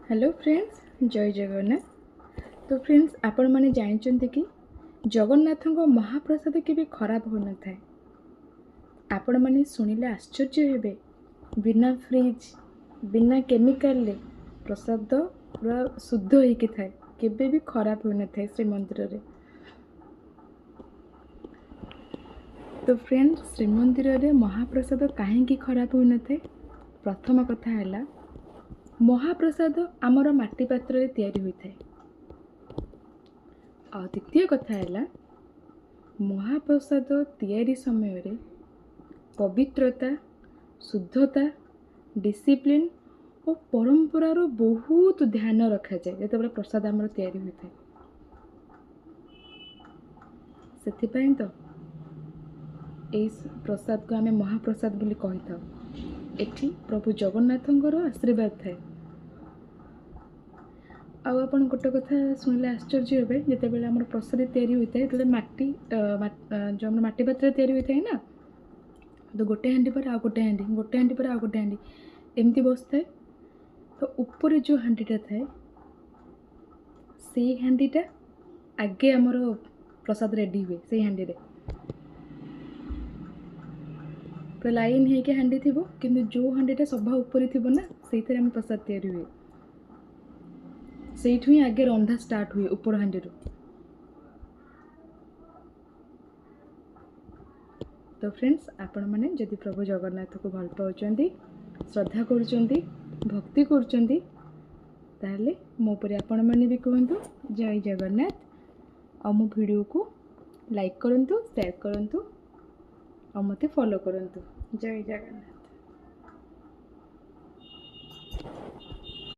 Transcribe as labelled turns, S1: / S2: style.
S1: Hello friends, ଜୟ ଜଗନ୍ନାଥ। ତ friends, ଆପଣମାନେ ଜାଣିଛନ୍ତି କି ଜଗନ୍ନାଥଙ୍କ ମହାପ୍ରସାଦ କେବେ ଖରାପ ହୋଇନଥାଏ? ଆପଣମାନେ ଶୁଣିଲେ ଆଶ୍ଚର୍ଯ୍ୟ ହେବେ। ବିନା ଫ୍ରିଜ୍, ବିନା କେମିକାଲରେ ପ୍ରସାଦ ପୁରା ଶୁଦ୍ଧ ହେଇକି ଥାଏ, କେବେ ବି ଖରାପ ହୋଇନଥାଏ ଶ୍ରୀମନ୍ଦିରରେ। ତ ଫ୍ରେଣ୍ଡ, ଶ୍ରୀମନ୍ଦିରରେ ମହାପ୍ରସାଦ କାହିଁକି ଖରାପ ହୋଇନଥାଏ? ପ୍ରଥମ କଥା ହେଲା, ମହାପ୍ରସାଦ ଆମର ମାଟି ପାତ୍ରରେ ତିଆରି ହୋଇଥାଏ। ଆଉ ଦ୍ୱିତୀୟ କଥା ହେଲା, ମହାପ୍ରସାଦ ତିଆରି ସମୟରେ ପବିତ୍ରତା, ଶୁଦ୍ଧତା, ଡିସିପ୍ଲିନ୍ ଓ ପରମ୍ପରାର ବହୁତ ଧ୍ୟାନ ରଖାଯାଏ ଯେତେବେଳେ ପ୍ରସାଦ ଆମର ତିଆରି ହୋଇଥାଏ। ସେଥିପାଇଁ ତ ଏଇ ପ୍ରସାଦକୁ ଆମେ ମହାପ୍ରସାଦ ବୋଲି କହିଥାଉ। ଏଠି ପ୍ରଭୁ ଜଗନ୍ନାଥଙ୍କର ଆଶୀର୍ବାଦ ଥାଏ। ଆଉ ଆପଣ ଗୋଟେ କଥା ଶୁଣିଲେ ଆଶ୍ଚର୍ଯ୍ୟ ହେବେ, ଯେତେବେଳେ ଆମର ପ୍ରସାଦ ତିଆରି ହୋଇଥାଏ, ଯେତେବେଳେ ମାଟି, ଯେଉଁ ଆମର ମାଟି ପାତ୍ରରେ ତିଆରି ହୋଇଥାଏ ନା, ତ ଗୋଟେ ହାଣ୍ଡି ପରେ ଆଉ ଗୋଟେ ହାଣ୍ଡି, ଗୋଟେ ହାଣ୍ଡି ପରେ ଆଉ ଗୋଟେ ହାଣ୍ଡି ଏମିତି ବସିଥାଏ। ତ ଉପରେ ଯେଉଁ ହାଣ୍ଡିଟା ଥାଏ, ସେଇ ହାଣ୍ଡିଟା ଆଗେ ଆମର ପ୍ରସାଦ ରେଡ଼ି ହୁଏ। ସେଇ ହାଣ୍ଡିରେ ପୁରା ଲାଇନ୍ ହେଇକି ହାଣ୍ଡି ଥିବ, କିନ୍ତୁ ଯେଉଁ ହାଣ୍ଡିଟା ସଭା ଉପରେ ଥିବ ନା, ସେଇଥିରେ ଆମେ ପ୍ରସାଦ ତିଆରି ହୁଏ। ସେଇଠୁ ହିଁ ଆଗେ ରନ୍ଧା ଷ୍ଟାର୍ଟ ହୁଏ, ଉପର ହାଣ୍ଡିରୁ। ତ ଫ୍ରେଣ୍ଡସ୍, ଆପଣମାନେ ଯଦି ପ୍ରଭୁ ଜଗନ୍ନାଥକୁ ଭଲ ପାଉଛନ୍ତି, ଶ୍ରଦ୍ଧା କରୁଛନ୍ତି, ଭକ୍ତି କରୁଛନ୍ତି, ତାହେଲେ ମୋ ପରି ଆପଣମାନେ ବି କୁହନ୍ତୁ ଜୟ ଜଗନ୍ନାଥ। ଆଉ ମୋ ଭିଡ଼ିଓକୁ ଲାଇକ୍ କରନ୍ତୁ, ସେୟାର କରନ୍ତୁ ଆଉ ମୋତେ ଫଲୋ କରନ୍ତୁ। ଜୟ ଜଗନ୍ନାଥ।